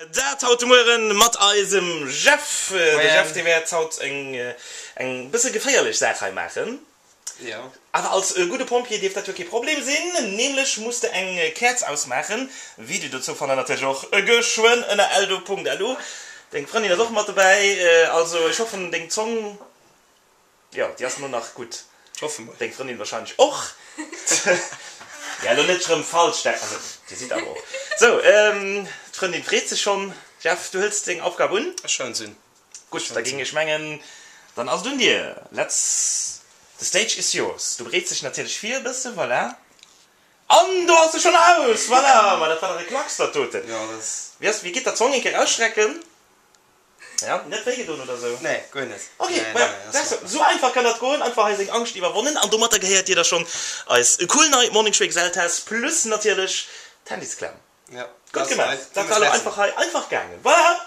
Dat haut de Mueren mat eisem Jeff. De Jeff dee wäert haut eng eng bësse geféierlech Saach hei maachen. Jo. Awer als gudde Pompjee dierft dat jo kee Problem sinn. Nämlech muss de eng Käerz ausmaachen. Video dozou fannt der natierlech och geschwënn ënner eldo.lu. Deng Frëndin ass och mat dobäi. Also ech hoffen deng Zong. Jo, déi ass elo nach gutt. Hoffe mer. Deng Frëndin wahrscheinlech och. Ja, elo net rëm falsch denken, also dir sidd awer och. Sou, d'Frëndin freet sech schonn. Jeff, du hëls deng Aufgab un? Ech huelen se un. Gutt, da géing ech mengen, dann ass et un dir. Let's, the stage is yours. Du bereets dech natierlech vir e bësse, voilà. An do ass se schonn aus, voilà. Ma dat war dach e Klacks, dat doten. Jo, dat ass. Wéi ass, wéi geet dat? Zong eng Kéier ausstrecken. Ja, net wéi gedoen oder sou? Nee, guer net. Ok, maja, sou einfach kann dat goen, einfach hei seng Angscht iwwerwonnen an domatter gehéiert dir da schonn eis cool nei Morning Shake Seltaass plus natierlech d'Handysklemm. Ja, Gutt gemaach, dat war elo einfach hei einfach gaangen. Voilà!